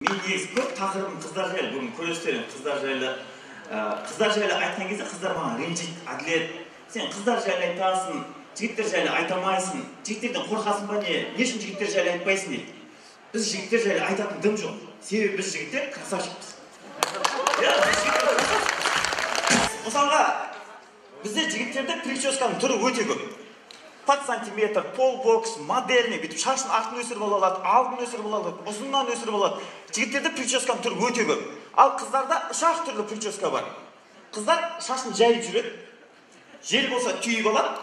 Мен негізі көп тақырыбым қыздар жайлы, бүгін көресіздер енді қыздар жайлы. Қыздар жайлы айтқан кезде қыздар маған ренжиді. Әділет, сен қыздар жайлы айтасың, жігіттер жайлы айта алмайсың, жігіттерден қорқасың ба не? Не үшін жігіттер жайлы айтпайсың дейді. Біз жігіттер жайлы айтатын дым жоқ. Себебі біз жігіттер красавчикпіз. Иә, біз жігіттер красавчик. Мысалға, бізде жігіттерде прическаның түрі өте көп. Под сантиметр, полбокс, модельный, бүйтіп шашын артын өсіріп ала алады, алдын өсіріп ала алады, ұзыннан өсіріп алады. Жігіттерде прическаның түрі өте көп. Ал қыздарда үш-ақ түрлі прическа бар. Қыздар шашын жайып жүреді, жел болса түйіп алады,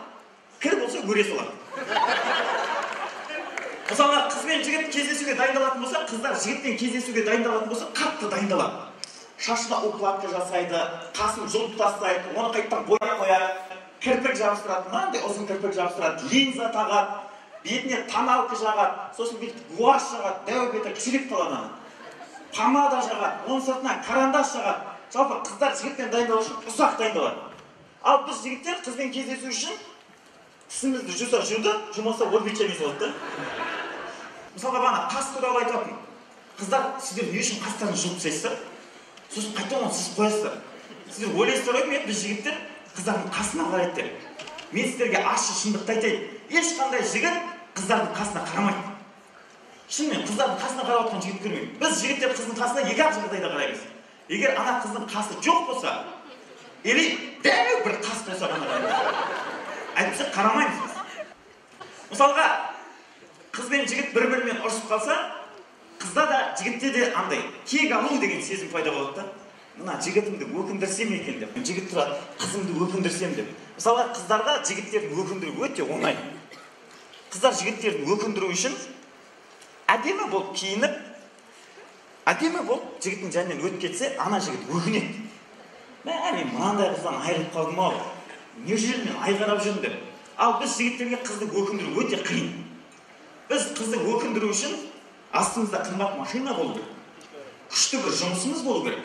кір болса өре салады. Мысалға, қыз бен жігіт кездесуге дайындалатын болса, қыздар жігітпен кездесуге дайындалатын болса, қатты дайындалады. Шашына укладка жасайды, қасын жұлып тастайды, оны қайтадан бояп қояды, кірпік жабыстырады, мынандай ұзын кірпік жабыстырады, линза тағады, бетіне тоналка жағады, сосын бүйтіп гуашь жағады, дәу беті кішірек қалады ана. Помада жағады, оның сыртынан карандаш жағады. Жалпы қыздар жігітпен дайындалу үшін ұзақ дайындалады. Ал біз жігіттер қызбен кездесу үшін тісімізді жуса жуды, жумаса орбитшамен салады да. Мысалға, бағана қас туралы айтатын. Қыздар, сіздер не үшін қастарыңызды жұлып тастайсыздар? Сосын қайтадан оны сызып қоясыздар. Сіздер ойлайсыздар ғой, мен біз жігіттер қыздардың қасына қарайды деп. Мен сіздерге ащы шындықты айтайын. Ешқандай жігіт қыздардың қасына қарамайды. Шынымен қыздардың қасына қарап жатқан жігіт көрмеймін. Біз жігіттер қыздың қасына екі ақ жағдайда қараймыз. Егер ана қыздың қасы жоқ болса, или дәу бір қас болса ғана қараймыз. Әйтпесе қарамаймыз біз. Мысалға, қыз бен жігіт бір-бірімен ұрысып қалса, қызда да жігітте де андай кек алу деген сезім пайда болады да. Мына жігітімді өкіндірсем екен деп. Жігіт тұрады, қызымды өкіндірсем деп. Мысалға, қыздарға жігіттерді өкіндіру өте оңай. Қыздар жігіттерді өкіндіру үшін әдемі болып киініп, әдемі болып жігіттің жанынан өтіп кетсе, ана жігіт өкінеді. Мә, мен мынандай қыздан айырылып қалдым ау. Неужели мен айғарап жүрмін деп. Ал біз жігіттерге қызды өкіндіру өте қиын. Біз қызды өкіндіру үшін астымызда қымбат машина болу керек, күшті бір жұмысымыз болу керек,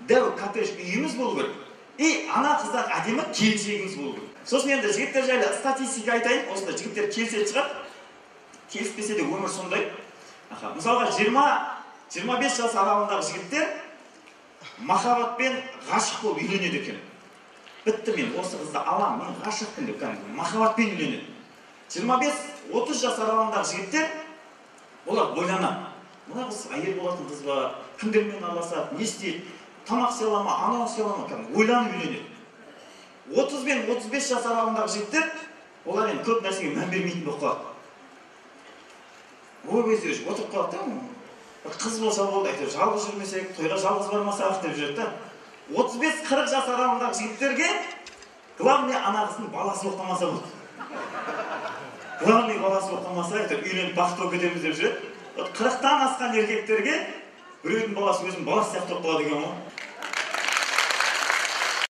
дәу коттедж үйіміз болу керек, и ана қыздан әдемі келіншегіміз болу керек. Сосын енді жігіттер жайлы статистика айтайын, осында жігіттер келісетін шығар, келіспесе де өмір сондай. Аха, мысалға, 20-25 жас аралығындағы жігіттер махаббатпен ғашық болып үйленеді екен. Бітті, мен осы қызды аламын, мен ғашықпын деп кәдімгі махаббатпен үйленеді. 25-30 жас аралығындағы жігіттер олар ойланады. Мына қыз әйел болатын қыз ба, кімдермен араласады, не істейді, тамақ істей ала ма, анау істей ала ма, кәдімгі ойланып үйленеді. 30 бен 35 жас аралығындағы жігіттер олар енді көп нәрсеге мән бермейтін болып қалады. Ол кезде уже отырып қалады да, бір қыз болса болды, әйтеуір жалғыз жүрмесек, тойға жалғыз бармасақ деп жүреді да. 35-40 жас аралығындағы жігіттерге главное ана қыздың баласы болып қалмаса болды. Главный баласы болып қалмаса, әйтеуір үйленіп бақытты болып кетеміз деп жүреді. Вот 40-тан асқан еркектерге біреудің баласы өзінің баласы сияқты болып қалады екен ғой.